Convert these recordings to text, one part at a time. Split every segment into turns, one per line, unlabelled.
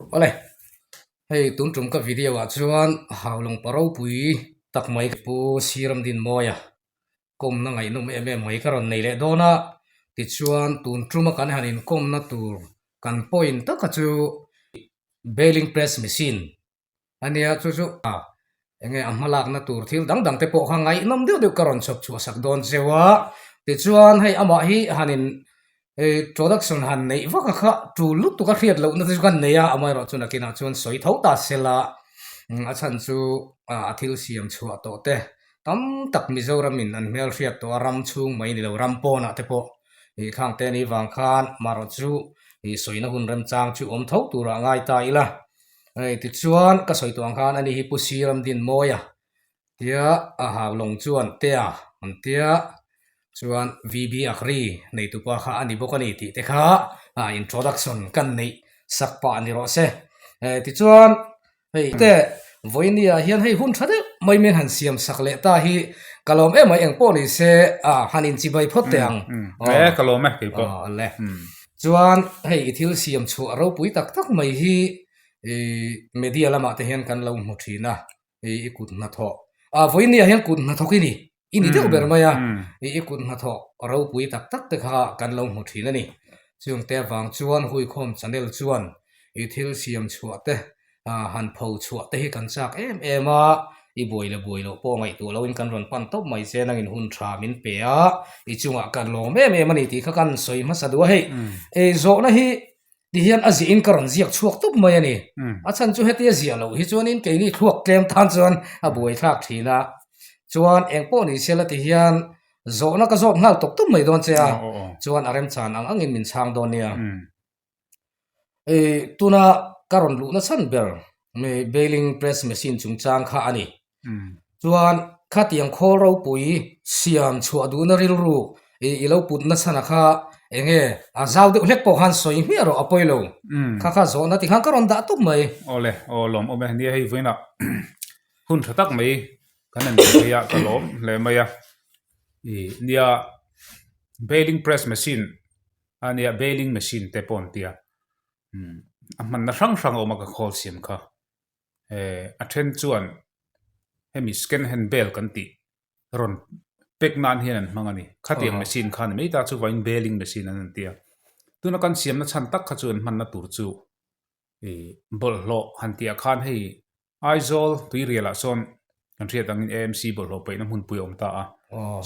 Awle, hei tun tum ka video ah chuan Haulawng pa ropui tak mai Pu Siramdinmawia kawmna ngaihnawm em em mai ka rawn nei leh dawn a, tichuan tun tuma kan han inkawmna tur kan point taka chu Baling Press Machine A nia, chu chu a enge a hmalakna tur thil dang dang te pawh kha ngaihnawm deuh deuh ka rawn chhawp chhuah sak dawn cheu a. Tichuan hei amah hi han in production han neih vak a kha tul lutuk a hriat lohna te chu kan nei a, amaherawh chu nakinah chuan sawi tho ta sela a chhan chu a thil siam chhuah tawh te tam tak Mizoramin an hmelhriat tawh a, ram chhung mai ni lo ram pawnah te pawh ih khang te ni vang khan amaherawh chu ih sawina hun remchang chu awm tho turah ngai ta ila. Hei tichuan ka sawi tawh ang khan ani hi Pu Siramdinmawia tia a hau lawng chuan Tea an tia chuan VB Agri neitupa kha a ni bawk a ni tih te kha introduction kan neih sak pah ni rawh se. Tichuan hei te vawinia hian hei hun tha deuh mai min han siam sak leh ta hi ka lawm em mai engpawh ni se han inchibai phawt teh ang.
E ka lawm e keipawh.
Awle. Chuan hei i thil siam chhuah ropui tak tak mai hi ih media lamah te hian kan lo hmu thin a, ih i kut hnathawh ah vawinia hian kut hnathawk i ni, i ni deuh ber mai a, ih i kut hnathawh ropui tak tak te kha kan lo hmu thin a ni. Chungte avang chuan Huikhawm channel chuan i thil siam chhuah te Han pho chhuah te hi kan chak em em a, i buai leh buai loh pawh ngaihtuah loin kan rawn pan tawp mai che, nangin hun tha min pe a, i chungah kan lawm em em a ni tih kha kan sawi hmasa duh a hei. Ei zawhna hi ti hian a zihin ka rawn ziak chhuak tawp mai a ni. A chhan chu hetia ziah loh hi chuanin keini thluak tlem tan chuan a buai thlak thin a, chuan eng pawh ni sela ti hian zawhna ka zawt nghal tawp tawp mai dawn che a, chuan a remchan ang angin min chhang dawn nia. Tuna ka rawn luhna chhan ber baling press machine chungchang kha a ni. Chuan khatiang khawl ropui siam chhuah duhna rilru i lo putna chhan a kha eng nge a zau deuh hlek pawh khan sawi hmiah rawh a pawi lo. Kha kha zawhna tikhan ka rawn dah tawp mai.
Awle, aw lawm awm e. Nia hei vawiinah hun tha tak mai kan han nei phei a ka lawm hle mai a. Nia baling press machine A nia baling machine te pawh an ti a, umm a hmanna hrang hrang a awm a ka khawl siam kha eh a then chuan hemi second hand bale kan tih rawn pack nan hian an hmang a ni khatiang machine kha a ni mai ta chuvangin baling machine an an ti a tuna kan siamna chhan tak kha chu an hmanna tur chu ih bawlhhlawh han tih ah khan hei Aizawl tuirial ah sawn kan hriat angin AMC bawlhhlawh paihna hmunpui a awm ta a,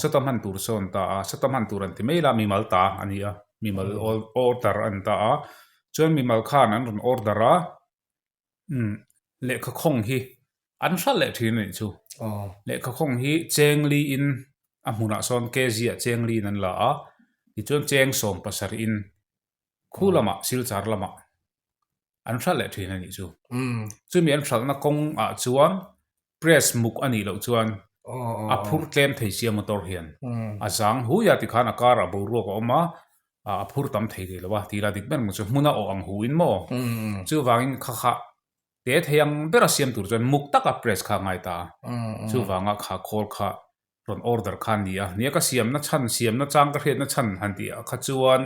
sawta hman tur sawn ta a, sawta hman tur an ti mai la mimal ta a ni a, mimal order a ni ta a, chuan mimal khan an rawn order a, umm lehkha khawng hi an hralh leh thin a nih chu, lehkha khawng hi cheng liin a hmunah sawn kg ah cheng liin an la a, tichuan cheng 70 in Khu lamah Silchar lamah an hralh leh thin a nih chu. Chumi an hralhna kawng ah chuan press muk a nih loh chuan a phur tlem thei sia motor hian a zang hui a tikhan a car ah boruak a awm a, a phur tam thei thei lo a tih lah dik ber maw chu hmun a awh ang hu in maw. Chuvangin kha kha te thei ang ber a siam tur chuan muk taka press kha a ngai ta a, chuvanga kha khawl kha rawn order kha a ni a, nia ka siamna chhan siamna chang ka hriatna chhan han tih ah kha chuan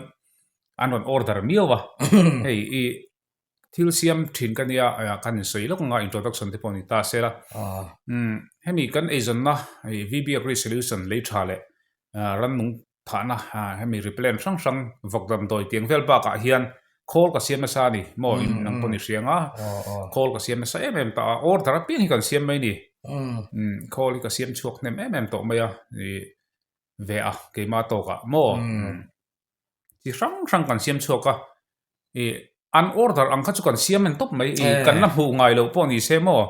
an rawn order miau a, hei i thil siam thin ka nia kan insawi lawk anga introduction te pawh ni ta se la, umm hemi kan eizawnna VB Agri Solution lei tha leh rannung Thahna hemi repellent hrang hrang vawk damdawi tiang vel bakah hian khawl ka siam nasa a ni maw in ang pawh ni hriang a khawl ka siam nasa em em ta a order apiang hi kan siam mai a ni khawl hi ka siam chhuak hnem em em tawh mai a ih ve a keimah tawkah maw chi hrang hrang kan siam chhuak a ih an order ang kha chu kan siam en tawp mai ih kan la hmuh ngai loh pawh ni se maw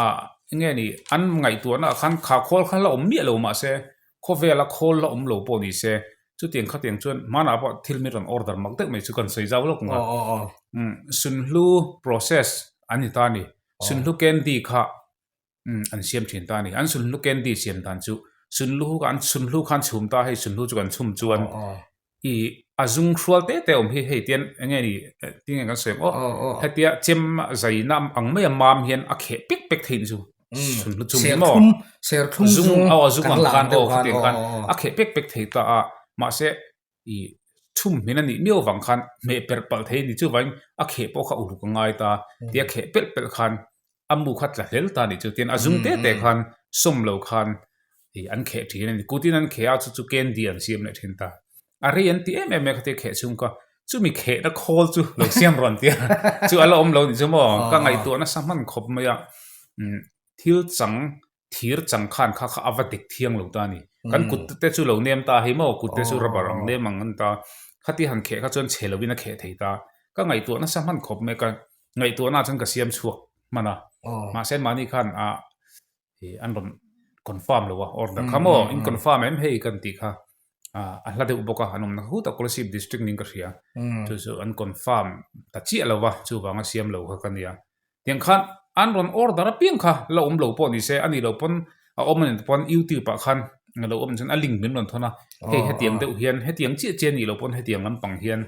ah enge ni an ngaihtuahna ah khan kha khawl kha la awm miah lo mahse khawvela khawl la awm lo pawh ni se chutiang khatiang chuan hmanah pawh thil mi rawn order mak deuh mai chu kan sawi zau lawk ang a sunhlu process an ni ta a ni sunhlu candy kha Umm an siam thin ta a ni. An sunhlu candy siam dan chu sunhlu an sunhlu khan chhum ta hei sunhlu chu kan chhum chuan i a zung hrual te te awm hi hei tian eng nge ni tinge kan sawi ang aw hetia chem zaina ang mai a mam hian a kheh pek pek theih chu sunhlu chum hi maw
serthlum
zung aw a zung ang khan aw khatiang khan a kheh pek pek thei ta a mahse i. Chhum hmin a nih miau vang khan hmeh perh palh thei a ni. Chuvangin a kheh pawh kha uluk a ngai ta. Tia kheh pelh pelh khan a mu kha tla hlel ta a nih chu. Tian a zung te te khan sawm lo khan ih an kheh thin a ni. Kutin an kheh a chu chu candy an siam leh thin ta. A rei an ti em em mai a khatia kheh chhung kha. Chumi khehna khawl chu lo siam rawn tia chu a la awm lo a nih chu maw. Ka ngaihtuah nasa hman khawp mai a. Thil chang thir chang khan kha kha a va dik thiang lo ta a ni. Kan kut te chu lo nem ta hei maw, kut te chu rubber ang nem ang an ta. Khati han kheh kha chuan chhe lovin a kheh thei ta. Ka ngaihtuah nasa hman khawp mai, ka ngaihtuahna ah chuan ka siam chhuak hman a. Mahse mahni khan ah ih an rawn confirm lo a, order kha maw, in confirm em hei kan tih kha ah a hla deuh bawk a, an awmna kha khutah Kolasib district niin ka hria. Chu chu an confirm ta chiah lo va, chuvanga siam lo kha ka nia. Tiang khan an rawn order apiang kha la awm lo pawh ni se, a nih loh pawn a awm a nih pawn youtube ah khan a lo awm chuan a link min rawn thawn a, hei hetiang deuh hian hetiang chiah chiah a nih loh pawn hetiang lampang hian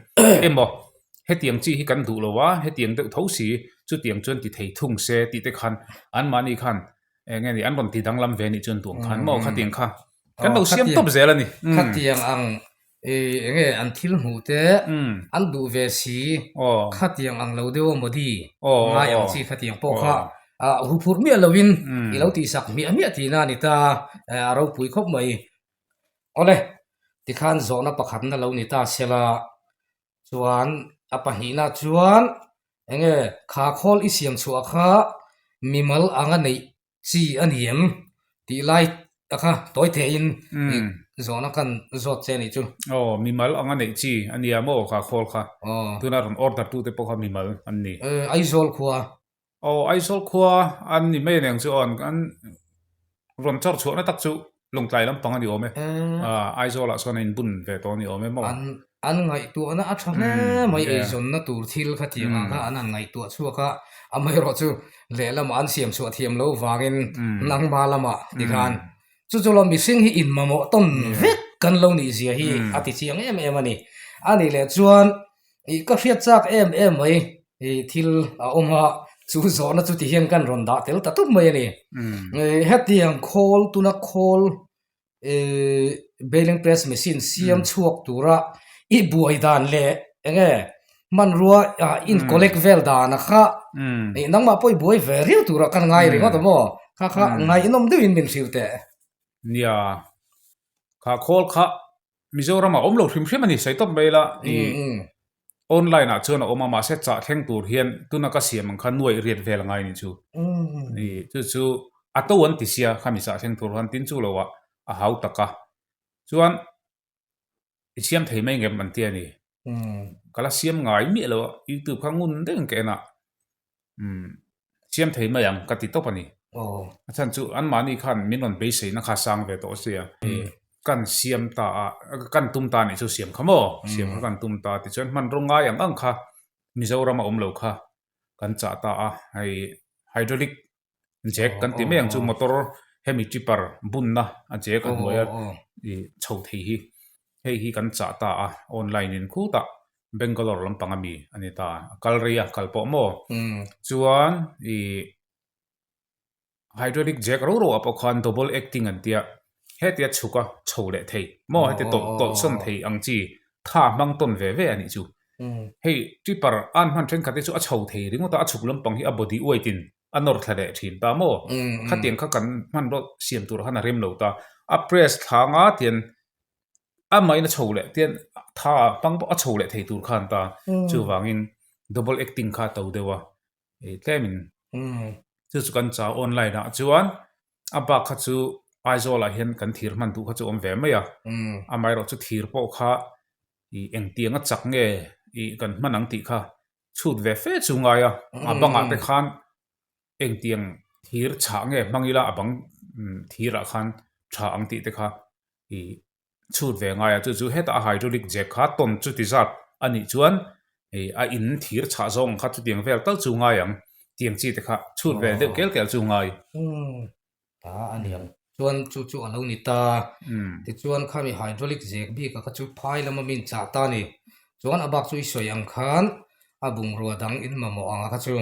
emaw hetiang chi hi kan duh lo a, hetiang deuh tho si chutiang chuan ti thei thung se tih te khan anmahni khan eng nge ni an rawn ti danglam ve a nih chuan tuang khan maw khatiang kha kan lo siam tawp zel a ni.
Khatiang ang Ih eng nge an thil hmuh te an duh ve si khatiang ang lo deuh a mawdi ngai ang chi khatiang pawh kha ah huphurh miah lovin i lo tihsak hmiah hmiah tihna a ni ta a ropui khawp mai. Awle tikhan zawhna pakhatna lo ni ta sela chuan a pahnihna chuan eng nge kha khawl i siam chhuah kha mimal anga neih chi a ni em tih lai a kha tawi theihin zawhna kan zawt che a nih chu.
Aw, mimal anga neih chi a nia maw kha khawl kha. Tuna rawn order tute pawh kha mimal an ni.
Aizawl khua.
Aw, Aizawl khua an ni mai aniang chu aw an rawn chawr chhuahna tak chu Lawngtlai lampang a ni awm e. Aizawlah chuan a inbun ve tawh a ni awm e maw.
An an ngaihtuahna a tha hle mai eizawnna tur thil kha tiang ang kha an han ngaihtuah chhuak a, amaherawhchu lehlamah an siam chhuah thiam lo vangin nangma lamah tikhan chu chu lo mihring hi inmamawh tawn vek kan lo nih zia hi a ti chiang em em a ni. A nih leh chuan ih ka hriat chak em em mai ih thil a awm a, chu zawhna chu ti hian kan rawn dah tel ta tup mai a ni. Hetiang khawl tuna khawl Ihh baling press machine siam chhuak tura i buai dan leh eng nge hmanrua ah in collect vel dan a kha ih nangmah pawh i buai ve riau turah khan ngai ringawt a maw kha kha ngaihnawm deuhin min hrilh teh.
Nia kha khawl kha Mizoram ah awm lo hrim hrim a ni sawi tawp mai la ih online ah chuan a awm a mahse chah thleng tur hian tuna ka siam ang kha nuaih riat vel a ngai ni chu ih chu chu a to an ti sia khami chah thleng tur khan tin chu lo ah a hau tak a chuan i siam thei mai ngem an ti a ni ka la siam ngai miah lo a youtube kha ngun deuh in ka en a umm siam thei mai ang ka ti tawp a ni. A chhan chu anmahni khan min rawn beiseina kha sang ve tawh sia. Kan siam ta a, kan tum ta nih chu siam kha maw? Siam kha kan tum ta tichuan hmanraw ngai ang ang kha Mizoram a awm lo kha kan chah ta a, hei hydraulic jack kan ti mai ang chu motor hemi tipper bunna a jack a hnuaia ih chho thei hi hei hi kan chah ta a online in khutah Bangalore lampang ami a ni ta a kal rei a kal pawh maw chuan ih hydraulic jack ro ro ah pawh khan double acting an tia hetia chhuk a chho leh thei maw heti tawlh tawlh sawn thei ang chi tha hmang tawn ve ve a nih chu hei tipper an hman thenkhat hi chu a chho thei ringawt a a chhuk lampang hi a body weight in a nawr thla leh thin ta maw khatiang kha kan hmanraw siam tur khan a rem lo ta a press thlang a tian a mahin a chho leh tian tha hmang pawh a chho leh thei tur khan ta chuvangin double acting kha a to deuh a ih tlemin chu chu kan chau online ah chuan a bak kha chu Aizawl ah hian kan thir hman duh kha chu awm ve mai a amaherawh chu thir pawh kha ih engtiang a chak nge ih kan hman ang tih kha chhut ve fe chu ngai a a bangah te khan engtiang thir chhah nge hmang ila a bang thir ah khan tha ang tih te kha ih chhut ve ngai a chu chu hetah a hydraulic jack kha tawn chuti zat a nih chuan ih a in thir chhah zawng ang kha chutiang vel tal chu ngai ang tiang chi te kha chhut ve deuh kel kel chu ngai.
Ta a ni ang. Chuan chu chu a lo ni ta. Tichuan khami hydraulic jack bik a kha chu phai lama min chah ta a ni. Chuan a bak chu i sawi ang khan a bungrua dang in mamawh ang a kha chu.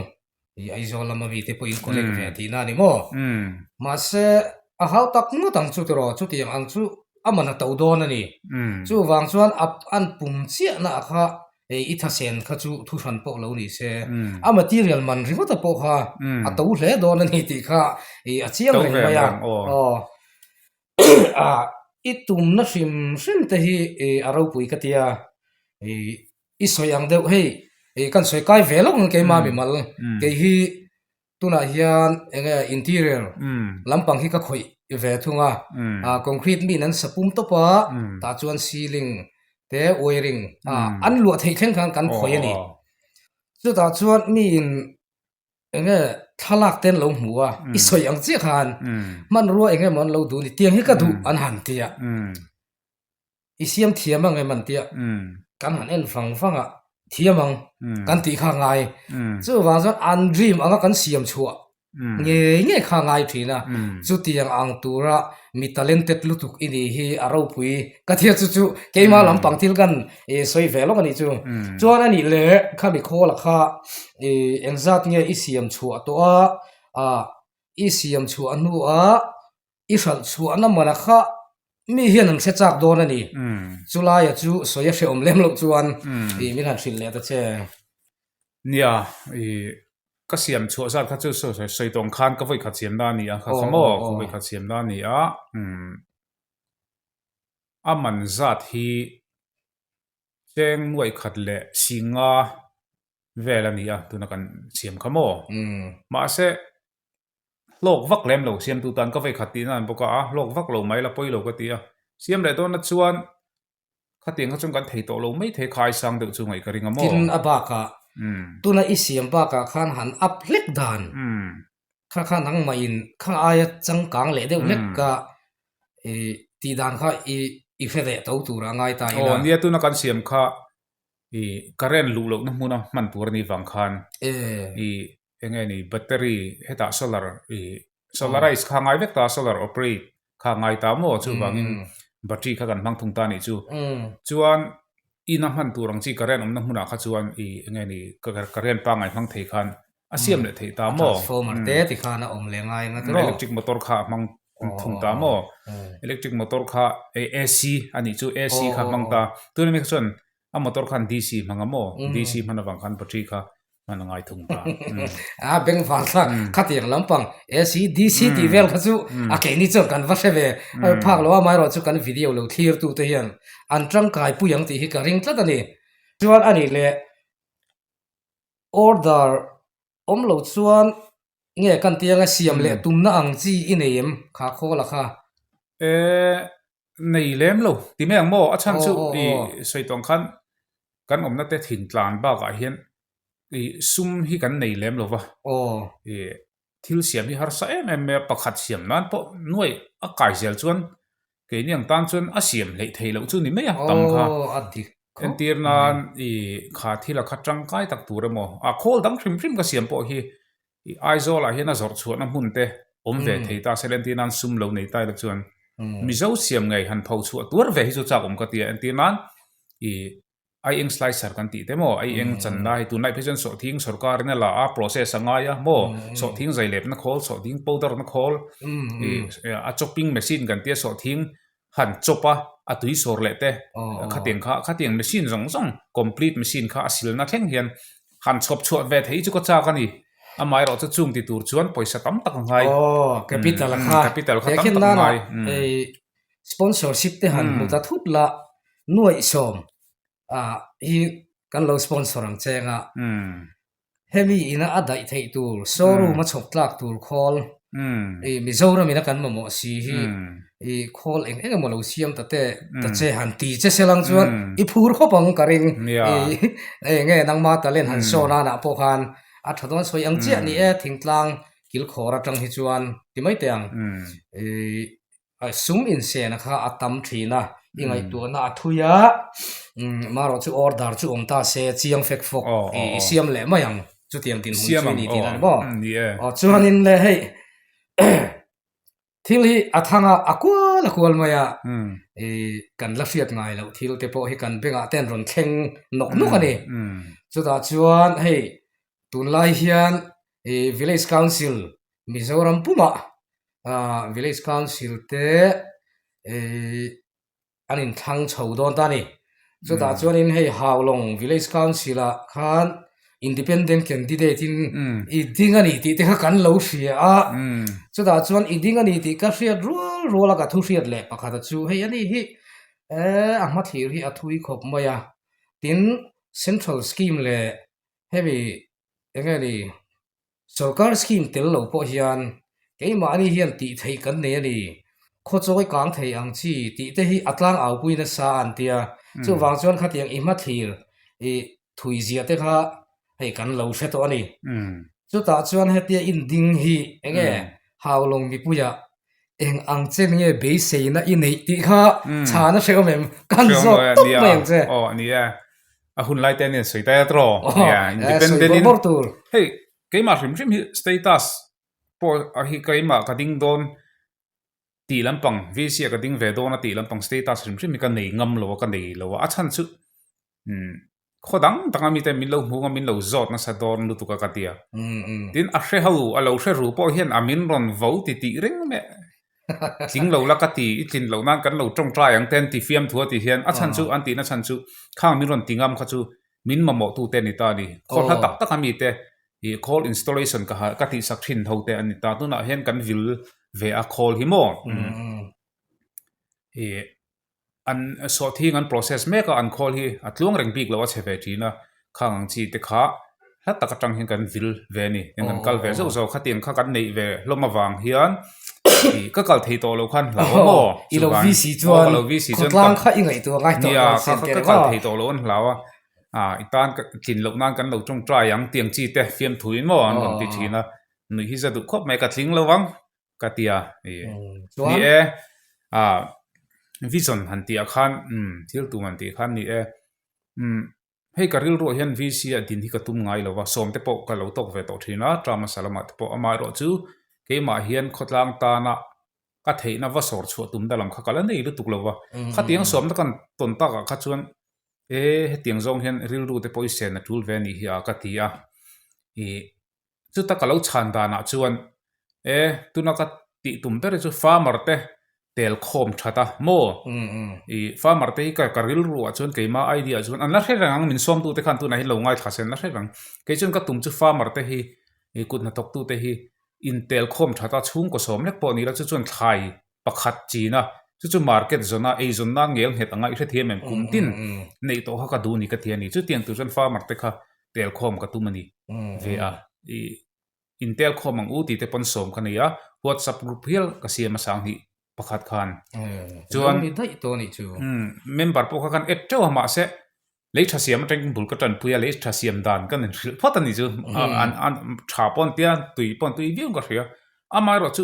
Ih Aizawl lama mite pawh in collect ve tihna a ni maw? Mahse a hau tak ngawt ang chu tiraw chutiang ang chu. a man a to dawn a ni. Chuvang chuan a an pum chiahna ah kha hei i thasen kha chu thu hran pawh lo ni se, a material man ringawt a pawh kha a to hle dawn a ni tih kha a chiang reng mai a. Aw i tumna hrim hrim te hi a ropui ka tia i sawi ang deuh hei kan sawi kai ve lawk ang keimah mimal kei hi Tunah hian eng nge interior lampang hi ka khawih ve thung a, ah concrete mi in an sa pum tawp a, tah chuan ceiling te wiring ah an luah theih thleng khan kan khawih a ni. Chutah chuan mi in eng nge thlalak te an lo hmu a, i sawi ang chiah khan hmanrua eng emaw an lo duh a ni, tiang hi ka duh an han ti a. I siam thiam ang em an tia kan han en vang vang a thiam ang kan tih kha ngai chuvang chuan an dream anga kan siam chhuah ngei ngei kha ngai thin a chutiang ang tura mi talented lutuk i nih hi a ropui ka thia chu chu keimah lampang thil kan sawi ve lawk a nih chu chuan a nih leh khami khawl kha engzat nge i siam chhuah tawh a ah i siam chhuah hnuah I hralh chhuahna mana kha mi hian an hre chak dawn a ni. Chulaia chu sawi a hrehawm lem loh chuan i min han hrilh leh ta che.
Nia, i ka siam chhuah zat kha chu sawi tawng khan ka vawikhat siamna a ni a, kha kha maw ka vawikhat siamna a ni a. A man zat hi cheng nuaih khat leh singa vel a ni a, tuna kan siam kha maw. Mahse. Hlawk vak lem lo siamtu tan ka vei khat tihna an bawk a, a hlawk vak lo mai la pawi lo ka ti a. Siam leh dawnna chuan khatiang kha chuan kan thei tawh lo mai thei kha ai sang deuh chu ngaih ka ring a maw?
Tin a bakah tuna i siam bakah khan han up hlek dan kha kha nangmahin kha aia changkang leh deuh hlek ka i tih dan kha i i hre leh to tur a ngai ta ila.
Aw nia tuna kan siam kha i current luh lohna hmuna hman tur a nih vang khan i eng nge ni battery hetah solar ih solarize kha ngai vek ta solar operate kha ngai ta maw chuvangin battery kha kan hmang thung ta nih chu chuan ina hman tur ang chi current awmna hmunah kha chuan ih eng nge ni current pangngai hmang thei khan a siam leh theih ta maw
transformer te ti khan a awm leh ngai anga tiraw
electric motor kha a hmang thung ta maw electric motor kha AC a nih chu AC kha hmang ta tuna mi kha chuan a motor khan DC hmang a maw DC hman avang khan battery kha hman a ngai thung ta.
A beng var thlak khatiang lampang AC DC tih vel kha chu a keini chuan kan va hre ve phak lo a amaherawh chu kan video lo thlir tu te hian an tangkai pui ang tih hi ka ring tlat a ni. Chuan a nih leh order awm lo chuan nge kan tianga siam leh tumna ang chi i nei em kha khawl a kha?
E nei lem lo ti mai ang maw a chhan chu i sawi tawng khan kan awmna te thin tlan bakah hian i sum hi kan nei lem lo va i thil siam hi harsa em em mai a pakhat siam nan pawh nuai a kai zel chuan keini ang tan chuan a siam hleih theih loh chu ni mai a tam kha entir nan i kha thil a kha tangkai tak tur emaw a khawl dang hrim hrim ka siam pawh hi i Aizawl ah hian a zawrh chhuahna hmun te awm ve thei ta se entir nan sum lo nei ta ila chuan Mizo siam ngei han pho chhuah tuar ve hi chu chak awm ka ti a entir nan i Aieng slicer kan tih te maw aieng chan lai tunlai phei chuan sawhthing sorkar in a la a process a ngai a maw sawhthing zai lepna khawl sawhthing powder na khawl ih a chopping machine kan tia sawhthing han chop a a tui sawr leh te khatiang kha khatiang machine zawng zawng complete machine kha a silna thleng hian han chhawp chhuah ve theih chu ka chak a ni amaherawh chu chung ti tur chuan pawisa tam tak a ngai
capital kha
capital kha tam tak a ngai
Sponsorship te han hmu ta thut la nuaihsawm ah hi kan lo sponsor ang cheng a, hemi ina a daih theih tur showroom a chhawp tlak tur khawl ih Mizoram ina kan mamawh si hi ih khawl eng eng emaw lo siam ta te ta che han ti che se lang chuan i phur khawp ang ka ring ih eng nge nangma talent han show nanah pawh khan a tha dawn sawi ang chiah ni e thingtlang kilkhawr atang hi chuan ti mai teh ang ih. Sum insena kha a tam thin a, i ngaihtuahna a thui a, marawh chu order chu awm ta se chiang fek fawk i siam leh mai ang chutiang dinhmun chu i ni tih a ni maw? Aw chuanin le hei thil hi a thang a, a kual a kual mai a, i kan la hriat ngai loh thil te pawh hi kan bengah te an rawn thleng nawk nawk a ni. Chutah chuan hei tunlai hian i village council Mizoram pumah village council te ih. an inthlang chho dawn ta a ni. Chutah chuanin hei Haulawng Village Council ah khan Independent Candidate in i ding a ni tih te kha kan lo hria a. Chutah chuan i ding a ni tih ka hriat rual rual a ka thu hriat leh pakhat a chu hei a ni hi eh a hmathlir hi a thui khawp mai a. Tin, Central Scheme leh hemi eng nge ni Sorkar scheme tel lo pawh hian keimahni hian tih theih kan nei a ni. Khawchawi kang thei ang chi tih te hi a tlang aupui nasa an tia. Chuvang chuan khatiang i hmathlir i thui ziah te kha hei kan lo hre tawh a ni. Chutah chuan hetia inding hi eng nge Haulawng mipuiah eng ang chen nge beiseina i neih tih kha chhan a hrehawm em? Kan zawk tawp mai ang che.
Aw a ni e. A hun lai te nen sawi ta tawh. Nia independent in
tur.
Hei keimah hrim hrim hi status pawh a hi keimah ka ding dawn tih lampang VC ah ka ding ve dawn a tih lampang status hrim hrim hi ka nei ngam lo a ka nei lo a a chhan chu umm khaw dang dang a mite min lo hmu a min lo zawt nasa dawn lutuk a ka ti a tin a hre ho a lo hre ru pawh hian a min rawn vo ti tih reng mai tling lo la ka ti i tlin loh nan kan lo tawngtai ang te an ti fiam thu a ti hian a chhan chu an tihna chhan chu khang min rawn ti ngam kha chu min mamawh tu te a ni ta a ni khaw hla tak tak a mite ih khawl installation ka ha ka tihsak thin ho te a ni ta tunah hian kan vil ve a khawl hi maw ih. An sawhthing an process mek a, an khawl hi a tluang reng bik lo a chhe ve thin a, khang ang chi te kha hla tak atang hian kan vil ve a ni, tin kan kal ve zauh zauh a, khatiang kha kan neih ve hlawm avang hian ih ka kal thei tawh lo khan hlau a maw
I lo VC chuan khawtlang kha i ngaihtuah ngai tawh
nia kha kha ka kal thei tawh lo an hlau a, ah i tan tlin loh nan kan lo tawngtai ang tiang chi te fiamthu in maw an rawn ti thin a, nuih hi za duh khawp mai ka tling lo ang. Ka ti a, ni e, ah vision han tih ah khan umm thil tum han tih khan ni e, umm hei ka rilruah hian VC ah din hi ka tum ngai lo va, sawm te pawh ka lo tawk ve tawh thin a, term hmasa lamah te pawh amaherawh chu keimah hian khawtlang tana ka theihna va sawr chhuah tumna lam kha ka la nei lutuk lo va, khatiang sawmna kan tawn takah kha chuan e hetiang zawng hian rilru te pawh i sen a tul ve a nih hi a ka ti a, ih. Chuta ka lo chhan danah chuan e tuna ka tih tum ber hi chu farmer te tel khawm that a maw? I farmer te hi ka ka rilru ah chuan keima idea ah chuan an la hre reng ang min sawmtu te khan tunah hian lo ngaithla se an la hre reng. Kei chuan ka tum chu farmer te hi i kut hnathawk tu te hi intel khawm that a chhungkaw sawm lek pawh ni la chu chuan thlai pakhat chin a chu chu market zawn a eizawn nan ngel nghet anga i hrethiam em kum tin neih tawh kha ka duh a ni ka ti a ni chutiang tur chuan farmer te kha tel khawm ka tum a ni ve a ih in tel khawm ang u tih te pawn sawm ka nei a whatsapp group hial ka siam a sanghnih pakhat khan
chuan
member pawh kha khan add teuh a mahse Lei tha siam atangin bul ka tanpui a, lei tha siam dan ka nen hrilh phawt a ni chu. An an tha pawh an tia, tui pawh an tui viau ka hria. Amaherawh chu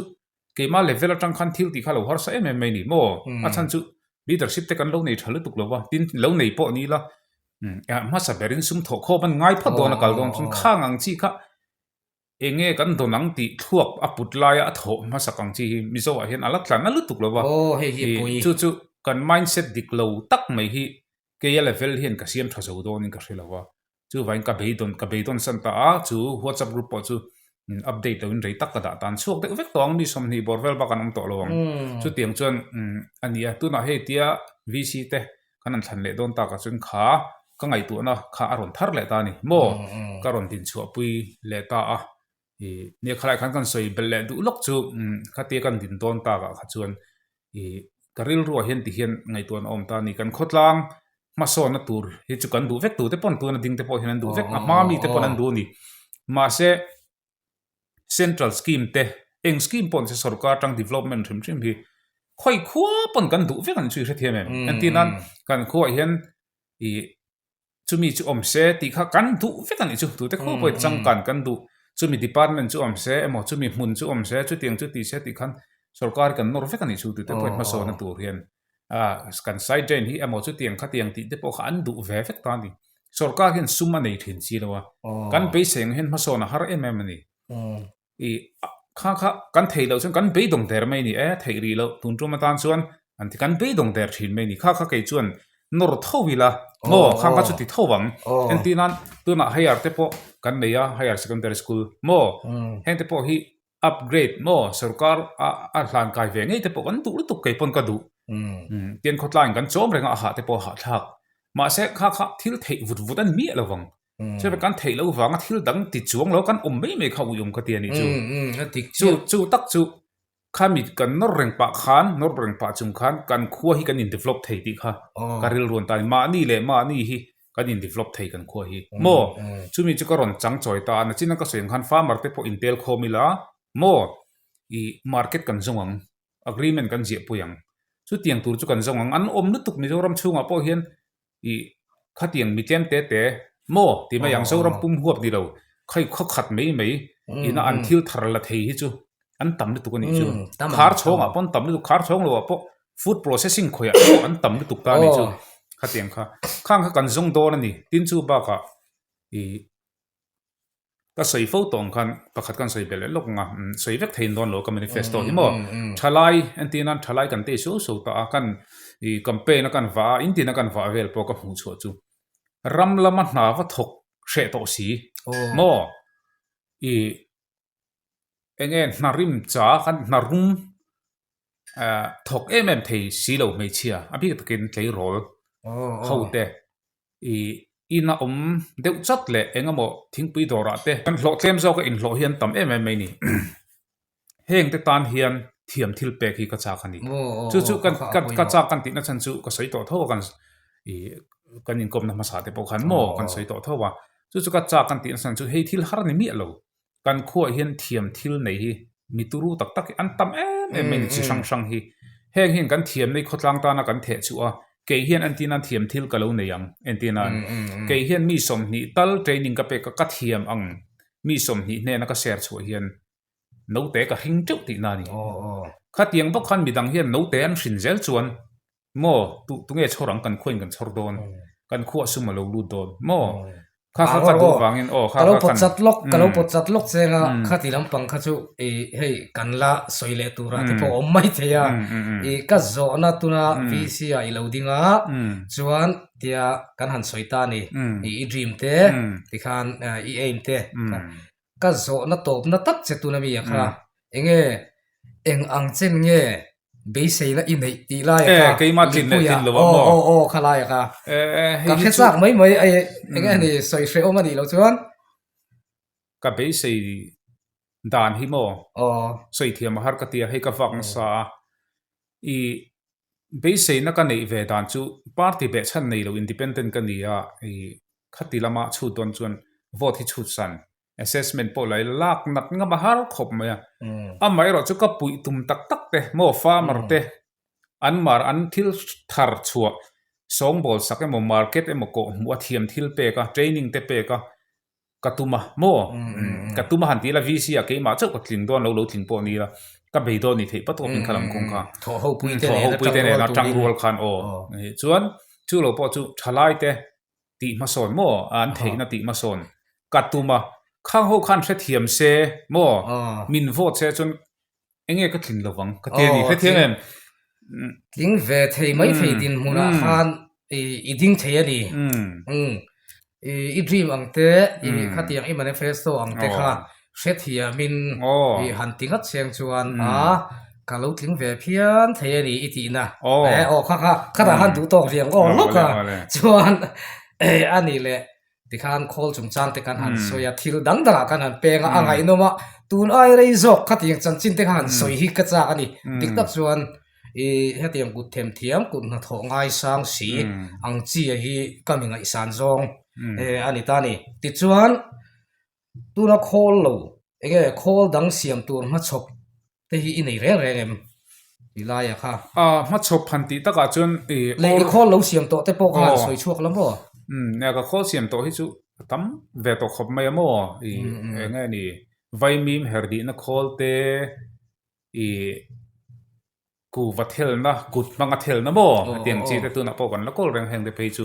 keimah level atang khan thil tih kha lo harsa em em mai ni maw? A chhan chu leadership te kan lo nei tha lutuk lo va, tin lo nei pawh ni ila hmasa berin sum thawh khawp an ngai phawt dawn a kal dawn chuan khang ang chi kha Eng nge kan dawn ang tih thluak a put laia a thawh hmasak ang chi hi Mizo ah hian a la tla na lutuk lo va.
Aw hei hi pui.
Chu chu kan mindset dik lo tak mai hi keia level hian ka siam tha zo dawnin ka hre lo va. Chuvangin ka beidawn ka beidawn san ta a, chu WhatsApp group pawh chu update loin rei tak ka dah tan chhuak deuh vek tawh ang mi 20 bawr vel bak an awm tawh lo ang. Chutiang chuan a ni a, tunah hei tia VC te Kan han thlan leh dawn takah chuan kha ka ngaihtuahna kha a rawn thar leh ta a ni maw? Ka rawn dinchhuahpui leh ta a. Ih nia khalai khan kan sawi belh leh duh lawk chu khatia kan din dawn takah kha chuan ih ka rilruah hian ti hian ngaihtuahna a awm ta a ni. Kan khawtlang hmasawnna tur hi chu kan duh vek tute pawn tuna ding te pawh hian an duh vek a hma mite pawn an duh a ni. Mahse. Central scheme te eng scheme pawh ni se sorkar atang development hrim hrim hi khawi khua pawn kan duh vek ang chu i hrethiam em? Entir nan kan khuaah hian ih chumi chu awm se tih kha kan duh vek a nih chu tute khua pawhin changkan kan duh chumi department chu awm se emaw chumi hmun chu awm se chutiang chu ti se tih khan sorkar kan nawr vek a nih chu tute pawhin hmasawnna tur hian Ah, kan side drain hi emaw chutiang khatiang tih te pawh kha an duh ve vek ta a ni. Sorkar hian sum a nei thin si lo a, kan beisei ang hian hmasawn a har em em a ni. Ih, kha kha kan theih loh chuan kan beidawng der mai a ni e, theih rih loh tun tum atan chuan an ti kan beidawng der thin mai a ni. Kha kha kei chuan nawr tho ila maw khang kha chu ti tho ang. Entir nan tunah higher te pawh kan nei a, higher secondary school maw heng te pawh hi upgrade maw sorkar a a hlan kai ve ngei te pawh kan duh lutuk kei pawn ka duh. Tian khawtlaiin kan chawm reng a, a hah te pawh a hahthlak. Mahse kha kha thil theih vut vut a ni miah lo vang. Chuan kan theih loh vanga thil dang ti chuang lo kan awm mai mai kha uiawm ka ti a nih chu. Chu chu tak chu khami kan nawr reng pah khan nawr reng pah chung khan kan khua hi kan in develop thei tih kha ka rilru an ta a ni. Mahni leh mahni hi kan in develop thei kan khua hi maw? Chumi chu ka rawn chang chawi ta a, nachin a ka sawi ang khan farmer te pawh intel khawm ila maw? Ih market kan zawng ang, agreement kan ziah pui ang. Chutiang tur chu kan zawng ang, an awm lutuk Mizoram chhungah pawh hian ih khatiang mi tlem te te maw tih mai ang Zoram pum huap ni lo khawi khaw khat mai mai ina an thil thar la thei hi chu an tam lutuk a nih chu khar chhawngah pawh an tam lutuk khar chhawng loah pawh food processing khawiah pawh an tam lutuk ta a nih chu khatiang kha khang kha kan zawng dawn a ni tin chu bakah ih. Ka sawi fo tawh ang khan pakhat kan sawi belh leh lawk ang a, sawi vek thei dawn lo ka manifesto hi maw. Thalai entir nan thalai kan tei suau suau ta a, kan ih campaign a kan vah a, in tin a kan vah vel pawh ka hmuh chhuah chu ram lama hna va thawk hreh tawh si maw ih eng nge hna rim cha kan hna rum ah thawk em em thei si lo hmeichhia a bik takin tleirawl ho te. Ih ina awm deuh chat leh eng emaw thingpui dawrah te kan hlawh tlem zawk a inhlawh hi an tam em em mai ni. Heng te tan hian thiam thil pek hi ka chak a ni. Chu chu ka ka chak kan tihna chhan chu ka sawi tawh tho a kan ih kan inkawmna hmasa te pawh khan maw kan sawi tawh tho a. Chu chu ka chak kan tihna chhan chu hei thil har ni miah lo. Kan khuaah hian thiam thil nei hi mi turu tak tak hi an tam em em mai ni chi hrang hrang hi. Heng hian kan thiam nei khawtlang tana kan theh chu a, kei hian entir nan thiam thil ka lo nei ang entir nan. Kei hian mi 20 tal training ka pek a, ka thiam ang mi 20 hnena ka share chhuah hian note ka hring teuh tihna a ni. Khatiang bawk khan midang hian note an hrin zel chuan Maw, tu tunge chhawr ang kan khuain kan chhawr dawn, kan khuah sum a lo lut dawn maw? Kha kha ka duh vangin aw kha
kha kan. Ka lo pawt chat lawk, ka lo pawt chat lawk cheng a, khati lampang kha chu i hei kan la sawi leh turah te pawh a awm mai thei a, i ka zawhna tuna VC ah i lo ding a, chuan tia kan han sawi ta a ni, i dream te tikhan i aim te ka zawhna tawpna tak che tuna mi a kha enge eng ang chen nge beiseina i neih tih lai a kha
keima tlin leh tlin lo a maw
aw aw kha lai a kha ka hre chak mai mai a enge ani sawi hrehawm a nih loh chuan
ka beisei dan hi maw sawi thiam a har ka ti a hei ka vak nasa a i beiseina ka neih ve dan chu party behchhan nei lo independent ka ni a i khati lama chhut dawn chuan vote hi chhut san assessment pawh la ila lak nat ngam a har khawp mai a amaherawh chu ka puih tum tak tak te maw farmer te an mar an thil thar chhuah sawngbawl sak emaw market emaw kawh hmuh a thiam thil pek a training te pek a ka tum a maw ka tum a han ti ila VC ah keimah chauh ka tling dawn lo lo tling pawh ni ila ka bei dawn ni theih pa tawpin kha lam kawng kha
thawh ho pui te nena
tang rual tang rual khan aw chuan chu lo pawh chu thalai te tih hmasawn maw an theihna tih hmasawn ka tum a khang ho khan hrethiam se maw min vote se chuan Enge ka tlin lo vang ka ti a ni hrethiam em?
Tling ve thei mai thei dinhmunah khan i ding thei a ni. I dream ang te, i khatiang i manifesto ang te kha hrethiamin i han ti ngat cheng chuan a ka lo tling ve phian thei a ni i tihna. Aw kha kha khatah khan duh tawk riang aw lawk a chuan a nih leh Tikhan khawl chungchang te kan han sawi a, thil dang dangah kan han peng a, a ngaihnawm a, tun ai rei zawk khatiang chanchin te kha han sawi hi ka chak a ni. Dik tak chuan i hetiang kut themthiam, kut hnathawh ngaisang si ang chi a hi ka mi ngaihsan zawng a ni ta a ni. Tichuan tuna khawl lo enge khawl dang siam tur hmachhawp te hi i nei reng reng em ti lai a kha.
A hmachhawp han tih takah chuan
i Leh i khawl lo siam tawh te pawh kha han sawi chhuak la maw?
Umm nia ka khawl siam tawh hi chu a tam ve tawh khawp mai a maw i eng nge ni vaimim her dihna khawl te i Kuhva thelna, kut hmanga thelna maw? Hetiang chi te tunah pawh kan la kawl reng heng te phei chu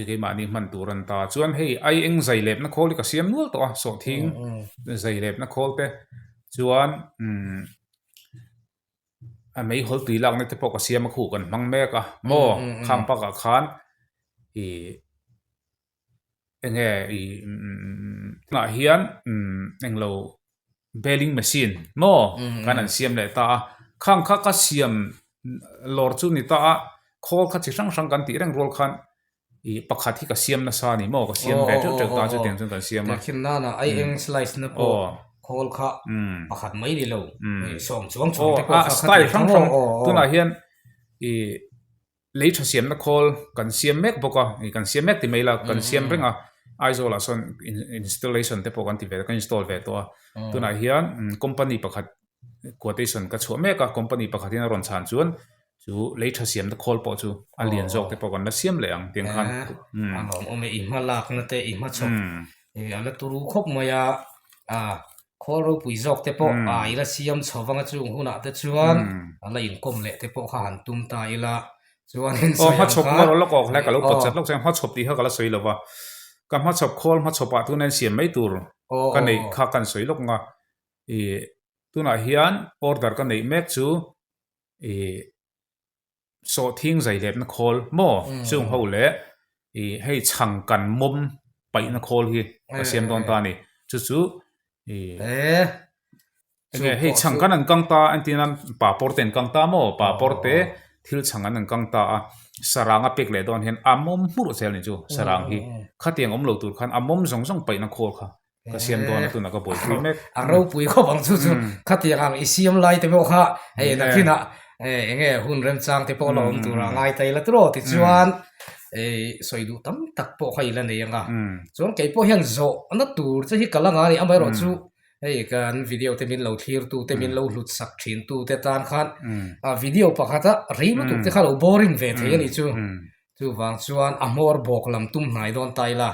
keimahni hman tur an ta. Chuan hei ai eng zai lepna khawl hi ka siam nual tawh a, sawhthing zai lepna khawl te chuan umm a meihawl tui lakna te pawh ka siam a khuh kan hmang mek a maw? Khang pakah khan ih enge ih umm tunah hian umm englo baling machine maw kan han siam leh ta a, khang kha ka siam. lawr chu ni ta a, khawl kha chi hrang hrang kan tih reng rual khan ih pakhat hi ka siam nasa a ni maw ka siam ve teuh teuh ta chutiang chuan kan siam a.
Tehkhin nana ai eng slice na pawh khawl kha pakhat mai ni lo sawm chuang chuang te pawh kha
style hrang hrang tunah hian ih lei tha siamna khawl kan siam mek bawk a ih kan siam mek ti mai la kan siam reng a Aizawl ah sawn installation te pawh kan ti ve kan install ve tawh a tunah hian company pakhat quotation ka chhuah mek a company pakhat in a rawn chhan chuan chu lei tha siamna khawl pawh chu a lian zawk te pawh kan la siam leh ang tiang khan
a lawm awm e i hma lakna te i hma chhawp a la turu khawp mai a a khawl ropui zawk te pawh a i la siam chho vang a chung hunah te chuan a la inkawm leh te pawh kha han tum ta ila chuanin
aw hmachhawp nga rawh lawk awk hlai ka lo pawt chat lawk chuan hmachhawp tih kha ka la sawi lo va ka hmachhawp khawl hmachhawp ah tuna in siam mai tur ka neih kha kan sawi lawk nga Ih tunah hian order ka neih mek chu ih sawhthing zailetna khawl maw chung ho leh ih hei chhang kan mawm paihna khawl hi ka siam dawn ta a ni chu chu ih enge hei chhang kan an kang ta entir nan papawr te an kang ta maw papawr te thil chhang an an kang ta a sarang a pek leh dawn hian a mawm hmurh zel a ni chu sarang hi khatiang awm lo tur khan a mawm zawng zawng paihna khawl kha. ka siam dawn a tunah ka buaipui mek.
A ropui khawp ang chu chu khatiang ang i siam lai te pawh kha hei nakinah eng nge hun remchang te pawh la awm tur a ngai ta ila tiraw tichuan sawi duh tam tak pawh kha i la nei ang a chuan kei pawh hian zawhna tur che hi ka la nga a ni amaherawh chu hei kan video te min lo thlir tu te min lo hlut sak thin tu te tan khan video pakhata rei lutuk te kha lo boring ve thei a nih chu. Chuvang chuan a hmawr bawk lam tum hnai dawn ta ila.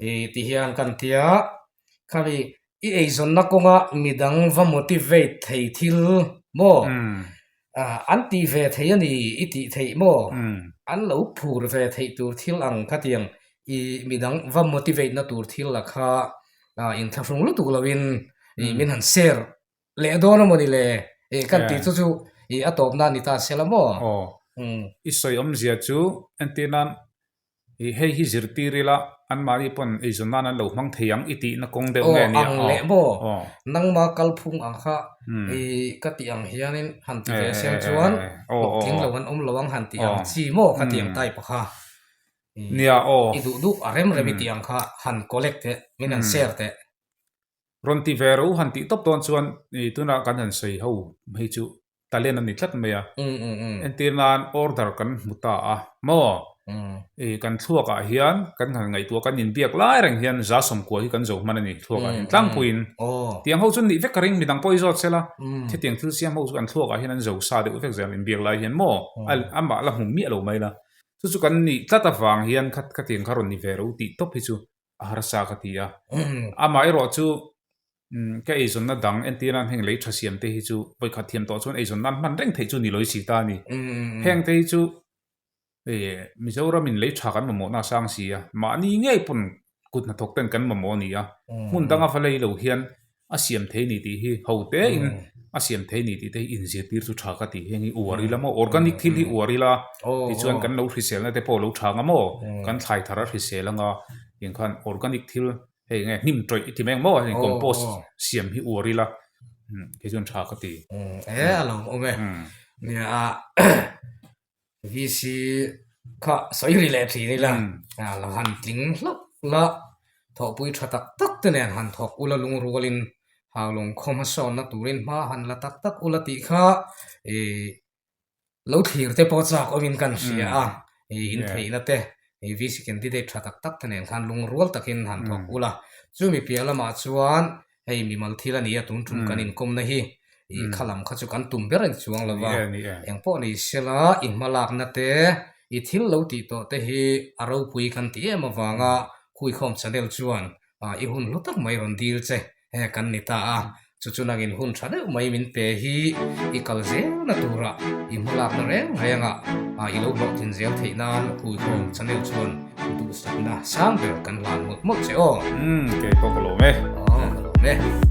I ti hian kan ti a, khami i eizawnna kawnga midang va motivate thei thil maw? An tih ve thei a ni i tih theih maw? An lo phur ve theih tur thil ang khatiang i midang va motivate na tur thil la kha inthlahrung lutuk loin min han share Leh dawn a maw ni le? Ih kan tih chu chu ih a tawp nan ni ta se la maw?
Aw. I sawi awmzia chu entir nan ih hei hi zirtir ila anmahni pawn eizawn nan an lo hmang thei ang i tihna kawng deuh nge nia?
Aw ang leh maw? Nangma kalphung ang kha ih ka tih ang hianin han ti ve siam chuan hlawhtling lo an awm lo ang han tih ang chi maw ka tih ang type kha.
Nia aw.
I duh duh a rem rem i tih ang kha han collect teh min han share teh.
Rawn ti ve ro han tih tawp dawn chuan ih tunah kan han sawi ho hei chu talent a ni tlat mai a. Entir nan order kan hmu ta a maw? Ih kan thluakah hian kan han ngaihtuah kan inbiak lai reng hian za sawmkua hi kan zo hman a ni thluakah hian tlangpuiin. Tiang ho chu nih vek ka ring midang pawh i zawt se la hetiang thil siam ho chu kan thluakah hian an zo sa deuh vek zel inbiak lai hian maw? Amah la hmu miah lo mai la. Chu chu kan nih tlat avang hian khatiang kha rawn ni ve ro tih tawp hi chu a harsa ka ti a. Amah erawh chu ka eizawnna dang entir nan heng lei tha siam te hi chu vawikhat thiam tawh chuan eizawn nan hman reng theih chu ni lawih si ta a ni. Heng te hi chu Mizoram in lei tha kan mamawhna a sang si a, mahni ngei pawn kut hnathawk ten kan mamawh a ni a, hmun danga va lei lo hian a siam thei ni tih hi ho te in a siam thei ni tih te hi inzirtir chu tha ka ti heng hi uar ila maw organic thil hi uar ila tichuan kan lo hriselna te pawh a lo tha anga maw kan thlai thar a hrisel anga tiang khan organic thil hei enge hnim tawih i ti mai ang maw hei compost siam hi uar ila kei chuan tha ka ti.
E a lo awm e nia VC kha sawi ri leh thin ila a lo han tling hlauh la thawhpui tha tak tak te nen han thawk ula lungrualin haulawng khaw hmasawnna turin hma han la tak tak ula tih kha ih lo thlir te pawh chak awmin kan hria a ih intheihna te ih VC candidate tha tak tak te nen khan lungrual takin han thawk ula chumi piah lamah chuan Hei mimal thil a ni a, tun tum kan inkawmna hi ih kha lam kha chu kan tum ber a ni chuang lo va, engpawh ni sela i hmalakna te, i thil lo tih tawh te hi a ropui kan ti em avanga Huikhawm Channel chuan i hun hlu tak mai rawn dil che kan ni ta a, chu chu nangin hun tha deuh mai min pe hi i kal zelna turah i hmalakna reng rengah i lo hlawhtlin zel theih nan Huikhawm Channel chuan Duhsakna sang ber kan hlan mawlh mawlh che aw.
Umm kei pawh ka lawm e.
Aw ka lawm e.